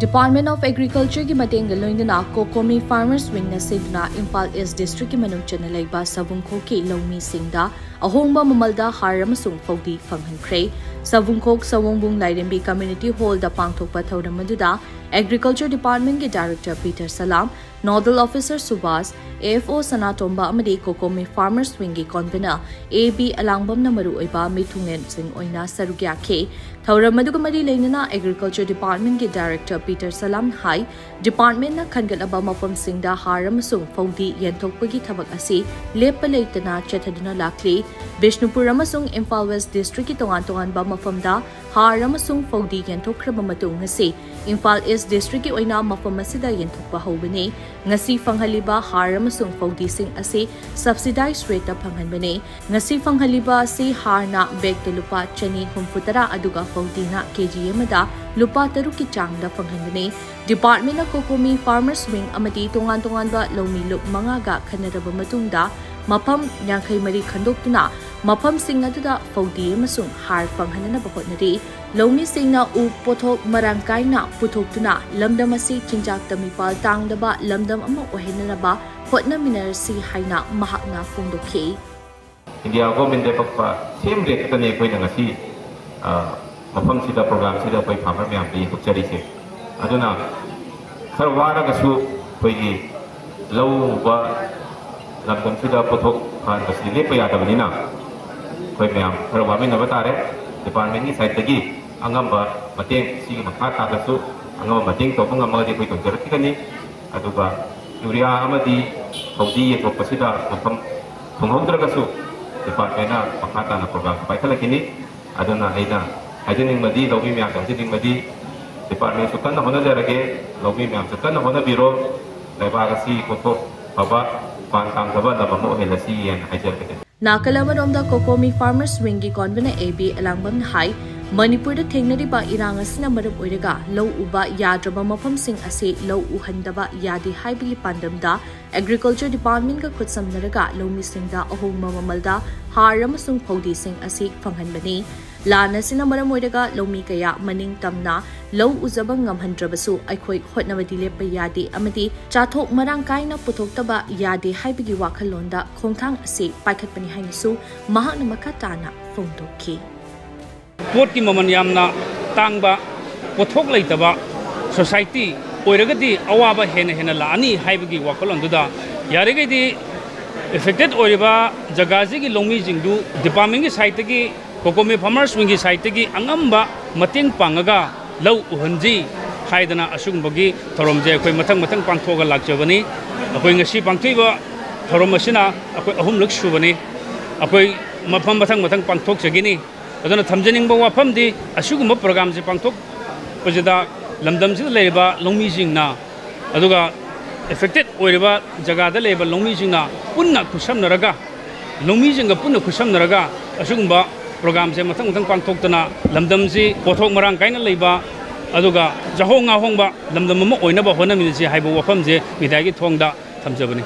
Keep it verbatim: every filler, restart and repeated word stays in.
Department of Agriculture ꯒꯤ ꯃꯇꯦꯡꯒ ꯂꯣꯏꯅꯅ COCOMI Farmers Wing ꯅ ꯁꯤꯟꯗꯨꯅ ꯏꯝꯐꯥꯜ ꯏꯁ ꯗꯤꯁꯇ꯭ꯔꯤꯛꯀꯤ ꯃꯅꯨꯡ ꯆꯟꯅ ꯂꯩꯕ ꯁꯥꯕꯨꯡꯈꯣꯛꯀꯤ ꯂꯧꯃꯤꯁꯤꯡꯗ ꯑꯍꯣꯡꯕ ꯃꯃꯜꯗ ꯍꯥꯔ ꯑꯃꯁꯨꯡ ꯐꯧꯗꯤ ꯐꯪꯍꯟꯈ꯭ꯔꯦ꯫ ꯁꯥꯕꯨꯡꯈꯣꯛ ꯁꯋꯣꯡꯕꯨꯡ ꯂꯥꯏꯔꯦꯝꯕꯤ Community Hall ꯗ ꯄꯥꯡꯊꯣꯛꯄ ꯊꯧꯔꯝ ꯑꯗꯨꯗ Agriculture Department ꯀꯤ Director ꯄꯤꯇꯔ ꯁꯂꯥꯝ, Nodal Officer ꯁꯨꯕꯥꯁ, AFO ꯁꯅꯥꯇꯣꯝꯕ ꯑꯃꯗꯤ COCOMI Farmers Wing ꯒꯤ Convener A B ꯑꯂꯥꯡꯕꯝꯅ ꯃꯔꯨꯑꯣꯏꯕ ꯃꯤꯊꯨꯡꯂꯦꯟꯁꯤꯡ ꯑꯣꯏꯅ ꯁꯔꯨꯛ ꯌꯥꯈꯤ꯫ ꯊꯧꯔꯝ ꯑꯗꯨꯒ ꯃꯔꯤ ꯂꯩꯅꯅ Agriculture Department ꯀꯤ Director ꯄꯤꯇꯔ ꯁꯂꯥꯝꯅ ꯍꯥꯏ, Department ꯅ ꯈꯟꯒꯠꯂꯕ ꯃꯐꯝꯁꯤꯡꯗ ꯍꯥꯔ ꯑꯃꯁꯨꯡ ꯐꯧꯗꯤ ꯌꯦꯟꯊꯣꯛꯄꯒꯤ ꯊꯕꯛ ꯑꯁꯤ ꯂꯦꯞꯄ ꯂꯩꯇꯅ ꯆꯠꯊꯗꯨꯅ ꯂꯥꯛꯂꯤ꯫ ꯕꯤꯁꯅꯨꯄꯨꯔ ꯑꯃꯁꯨꯡ ꯏꯝꯐꯥꯜ ꯋꯦꯁ ꯗꯤꯁꯇ꯭ꯔꯤꯛꯀꯤ ꯇꯣꯉꯥꯟ ꯇꯣꯉꯥꯟꯕ ꯃꯐꯝꯗ ꯍꯥꯔ ꯑꯃꯁꯨꯡ ꯐꯧꯗꯤ ꯌꯦꯟꯊꯣꯛꯈ꯭ꯔꯕ ꯃꯇꯨꯡ ꯉꯁꯤ ꯏꯝꯐꯥꯜ ꯏꯁ ꯗꯤꯁꯇ꯭ꯔꯤꯛꯀꯤ ꯑꯣꯏꯅ ꯃꯐꯝ ꯑꯁꯤꯗ ꯌꯦꯟꯊꯣꯛꯄ ꯍꯧꯕꯅꯤ꯫ ꯉꯁꯤ ꯐꯪꯍꯜꯂꯤꯕ ꯍꯥꯔ ꯑꯃꯁꯨꯡ ꯐꯧꯗꯤꯁꯤꯡ ꯑꯁꯤ subsidized rate ꯇ ꯐꯪꯍꯟꯕꯅꯤ꯫ ꯉꯁꯤ ꯐꯪꯍꯜꯂꯤꯕ ꯑꯁꯤ ꯍꯥꯔꯅ bag ꯇ ꯂꯨꯄꯥ ꯆꯅꯤ ꯍꯨꯝꯐꯨ ꯇꯔꯥ ꯑꯗꯨꯒ ꯐꯧꯗꯤꯅ KG ꯑꯃꯗ ꯂꯨꯄꯥ ꯇꯔꯨꯛꯀꯤ ꯆꯥꯡꯗ ꯐꯪꯍꯟꯕꯅꯤ꯫ Department ꯅ COCOMI Farmers Wing ꯑꯃꯗꯤ ꯇꯣꯉꯥꯟ ꯇꯣꯉꯥꯟꯕ ꯂꯧꯃꯤ ꯂꯨꯞ ꯃꯉꯥꯒ ꯈꯟꯅꯔꯕ ꯃꯇꯨꯡꯗ ꯃꯐꯝ ꯌꯥꯡꯈꯩ ꯃꯔꯤ ꯈꯟꯗꯣꯛꯇꯨꯅ ꯃꯐꯝꯁꯤꯡ ꯑꯗꯨꯗ ꯐꯧꯗꯤ ꯑꯃꯁꯨꯡ ꯍꯥꯔ ꯐꯪꯍꯟꯅꯅꯕ ꯍꯣꯠꯅꯔꯤ꯫ ꯂꯧꯃꯤꯁꯤꯡꯅ ꯎ ꯄꯣꯠꯊꯣꯛ ꯃꯔꯥꯡ ꯀꯥꯏꯅ ꯄꯨꯊꯣꯛꯇꯨꯅ ꯂꯝꯗꯝ ꯑꯁꯤ ꯆꯤꯟꯖꯥꯛꯇ ꯃꯤꯄꯥꯜ ꯇꯥꯡꯗꯕ ꯂꯝꯗꯝ ꯑꯃ ꯑꯣꯏꯍꯟꯅꯅꯕ ꯍꯣꯠꯅꯃꯤꯟꯅꯔꯁꯤ ꯍꯥꯏꯅ ꯃꯍꯥꯛꯅ ꯐꯣꯡꯗꯣꯛꯈꯤ꯫ India Government ꯂꯦꯞꯄꯛꯄ same rate ꯈꯛꯇꯅꯤ ꯑꯩꯈꯣꯏꯅ ꯉꯁꯤ, ꯑ, ꯃꯐꯝꯁꯤꯗ, program ꯁꯤꯗ ꯑꯩꯈꯣꯏ farmer ꯃꯌꯥꯝꯗ ꯌꯦꯟꯊꯣꯛꯆꯔꯤꯁꯦ꯫ ꯑꯗꯨꯅ ꯈꯔ ꯋꯥꯔꯒꯁꯨ ꯑꯩꯈꯣꯏꯒꯤ ꯂꯧ ꯎꯕ ꯂꯝꯗꯝꯁꯤꯗ ꯄꯣꯠꯊꯣꯛ ꯐꯍꯟꯕꯁꯤ ꯂꯦꯞꯄ ꯌꯥꯗꯕꯅꯤꯅ ꯑꯩꯈꯣꯏ ꯃꯌꯥꯝ ꯈꯔ ꯋꯥꯃꯤꯟꯅꯕ ꯇꯥꯔꯦ꯫ Department ꯀꯤ side ꯇꯒꯤ ꯑꯉꯝꯕ ꯃꯇꯦꯡ, ꯁꯤꯒꯤ ꯃꯈꯥ ꯇꯥꯕꯁꯨ ꯑꯉꯝꯕ ꯃꯇꯦꯡ ꯇꯧꯕ ꯉꯝꯃꯒꯗꯤ ꯑꯩꯈꯣꯏ ꯇꯧꯖꯔꯛꯈꯤꯒꯅꯤ꯫ ꯑꯗꯨꯒ ꯌꯨꯔꯤꯌꯥ ꯑꯃꯗꯤ ꯐꯧꯗꯤ ꯌꯦꯟꯊꯣꯛꯄꯁꯤꯗ ꯃꯐꯝ ꯐꯪꯍꯧꯗ꯭ꯔꯒꯁꯨ department ꯅ ꯃꯈꯥ ꯇꯥꯅ program ꯁꯨ ꯄꯥꯏꯈꯠꯂꯛꯈꯤꯅꯤ꯫ ꯑꯗꯨꯅ ꯑꯩꯅ ꯍꯥꯏꯖꯅꯤꯡꯕꯗꯤ, ꯂꯧꯃꯤ ꯃꯌꯥꯝꯗ ꯍꯥꯏꯖꯅꯤꯡꯕꯗꯤ, department ꯁꯨ ꯀꯟꯅ ꯍꯣꯠꯅꯖꯔꯒꯦ, ꯂꯧꯃꯤ ꯃꯌꯥꯝꯁꯨ ꯀꯟꯅ ꯍꯣꯠꯅꯕꯤꯔꯣ, ꯂꯩꯕꯥꯛ ꯑꯁꯤ ꯄꯣꯠꯊꯣꯛ ꯐꯕ, ꯃꯄꯥꯟ ꯇꯥꯡꯗꯕ ꯂꯝ ꯑꯃ ꯑꯣꯏꯍꯜꯂꯁꯤ ꯍꯥꯏꯅ ꯍꯥꯏꯖꯔꯒꯦ꯫ ꯅꯥꯀꯜ ꯑꯃꯔꯣꯝꯗ COCOMI Farmers Wing ꯒꯤ Convener A B ꯑꯂꯥꯡꯕꯝꯅ ꯍꯥꯏ, ꯃꯅꯤꯄꯨꯔꯗ ꯊꯦꯡꯅꯔꯤꯕ ꯏꯔꯥꯡ ꯑꯁꯤꯅ ꯃꯔꯝ ꯑꯣꯏꯔꯒ ꯂꯧ ꯎꯕ ꯌꯥꯗ꯭ꯔꯕ ꯃꯐꯝꯁꯤꯡ ꯑꯁꯤ ꯂꯧ ꯎꯍꯟꯗꯕ ꯌꯥꯗꯦ ꯍꯥꯏꯕꯒꯤ ꯄꯥꯟꯗꯝꯗ Agriculture Department ꯀ ꯈꯨꯠꯁꯝꯅꯔꯒ ꯂꯧꯃꯤꯁꯤꯡꯗ ꯑꯍꯣꯡꯕ ꯃꯃꯜꯗ ꯍꯥꯔ ꯑꯃꯁꯨꯡ ꯐꯧꯗꯤꯁꯤꯡ ꯑꯁꯤ ꯐꯪꯍꯟꯕꯅꯤ꯫ ꯂꯥꯟ ꯑꯁꯤꯅ ꯃꯔꯝ ꯑꯣꯏꯔꯒ ꯂꯧꯃꯤ ꯀꯌꯥ ꯃꯅꯤꯡ ꯇꯝꯅ ꯂꯧ ꯎꯖꯕ ꯉꯝꯍꯟꯗ꯭ꯔꯕꯁꯨ, ꯑꯩꯈꯣꯏ ꯍꯣꯠꯅꯕꯗꯤ ꯂꯦꯞꯄ ꯌꯥꯗꯦ ꯑꯃꯗꯤ ꯆꯥꯊꯣꯛ ꯃꯔꯥꯡ ꯀꯥꯏꯅ ꯄꯨꯊꯣꯛꯇꯕ ꯌꯥꯗꯦ ꯍꯥꯏꯕꯒꯤ ꯋꯥꯈꯜꯂꯣꯟꯗ ꯈꯣꯡꯊꯥꯡ ꯑꯁꯤ ꯄꯥꯏꯈꯠꯄꯅꯤ ꯍꯥꯏꯅꯁꯨ ꯃꯍꯥꯛꯅ ꯃꯈꯥ ꯇꯥꯅ ꯐꯣꯡꯗꯣꯛꯈꯤ꯫ ꯄꯣꯠꯀꯤ ꯃꯃꯜ ꯌꯥꯝꯅ ꯇꯥꯡꯕ, ꯄꯣꯠꯊꯣꯛ ꯂꯩꯇꯕ ꯁꯣꯁꯥꯏꯇꯤ ꯑꯣꯏꯔꯒꯗꯤ ꯑꯋꯥꯕ ꯍꯦꯟꯅ ꯍꯦꯟꯅ ꯂꯥꯛꯑꯅꯤ ꯍꯥꯏꯕꯒꯤ ꯋꯥꯈꯜꯂꯣꯟꯗꯨꯗ, ꯌꯥꯔꯤꯈꯩꯗꯤ ꯑꯦꯐꯦꯛꯇꯦꯠ ꯑꯣꯏꯔꯤꯕ ꯖꯒꯥꯁꯤꯒꯤ ꯂꯧꯃꯤꯁꯤꯡꯗꯨ ꯗꯤꯄꯥꯔꯠꯃꯦꯟꯒꯤ ꯁꯥꯏꯠꯇꯒꯤ, ꯀꯣꯀꯣꯃꯤ ꯐꯥꯔꯃꯔꯁ ꯋꯤꯡꯒꯤ ꯁꯥꯏꯠꯇꯒꯤ ꯑꯉꯝꯕ ꯃꯇꯦꯡ ꯄꯥꯡꯉꯒ ꯂꯧ ꯎꯍꯟꯁꯤ ꯍꯥꯏꯗꯅ ꯑꯁꯤꯒꯨꯝꯕꯒꯤ ꯊꯧꯔꯝꯁꯦ ꯑꯩꯈꯣꯏ ꯃꯊꯪ ꯃꯊꯪ ꯄꯥꯡꯊꯣꯛꯑꯒ ꯂꯥꯛꯆꯕꯅꯤ꯫ ꯑꯩꯈꯣꯏ ꯉꯁꯤ ꯄꯥꯡꯊꯣꯛꯏꯕ ꯊꯧꯔꯝ ꯑꯁꯤꯅ ꯑꯩꯈꯣꯏ ꯑꯍꯨꯝꯂꯛ ꯁꯨꯕꯅꯤ꯫ ꯑꯩꯈꯣꯏ ꯃꯐꯝ ꯃꯊꯪ ꯃꯊꯪ ꯄꯥꯡꯊꯣꯛꯆꯒꯅꯤ꯫ ꯑꯗꯨꯅ ꯊꯝꯖꯅꯤꯡꯕ ꯋꯥꯐꯝꯗꯤ, ꯑꯁꯤꯒꯨꯝꯕ ꯄ꯭ꯔꯣꯒ꯭ꯔꯥꯝꯁꯦ ꯄꯥꯡꯊꯣꯛꯄꯁꯤꯗ ꯂꯝꯗꯝꯁꯤꯗ ꯂꯩꯔꯤꯕ ꯂꯧꯃꯤꯁꯤꯡꯅ, ꯑꯗꯨꯒ ꯑꯦꯐꯦꯛꯇꯦꯠ ꯑꯣꯏꯔꯤꯕ ꯖꯒꯥꯗ ꯂꯩꯔꯤꯕ ꯂꯧꯃꯤꯁꯤꯡꯅ ꯄꯨꯟꯅ ꯈꯨꯠꯁꯝꯅꯔꯒ, ꯂꯧꯃꯤꯁꯤꯡꯒ ꯄꯨꯟꯅ ꯈꯨꯠꯁꯝꯅꯔꯒ ꯑꯁꯤꯒꯨꯝꯕ ꯄ꯭ꯔꯣꯒ꯭ꯔꯥꯝꯁꯦ ꯃꯊꯪ ꯃꯊꯪ ꯄꯥꯡꯊꯣꯛꯇꯅ ꯂꯝꯗꯝꯁꯤ ꯄꯣꯠꯊꯣꯛ ꯃꯔꯥꯡ ꯀꯥꯏꯅ ꯂꯩꯕ, ꯑꯗꯨꯒ ꯆꯥꯍꯣꯡ ꯉꯥꯍꯣꯡꯕ ꯂꯝꯗꯝ ꯑꯃ ꯑꯣꯏꯅꯕ ꯍꯣꯠꯅꯃꯤꯟꯅꯁꯤ ꯍꯥꯏꯕ ꯋꯥꯐꯝꯁꯦ ꯃꯤꯗꯤꯌꯥꯒꯤ ꯊꯣꯡꯗ ꯊꯝꯖꯕꯅꯤ꯫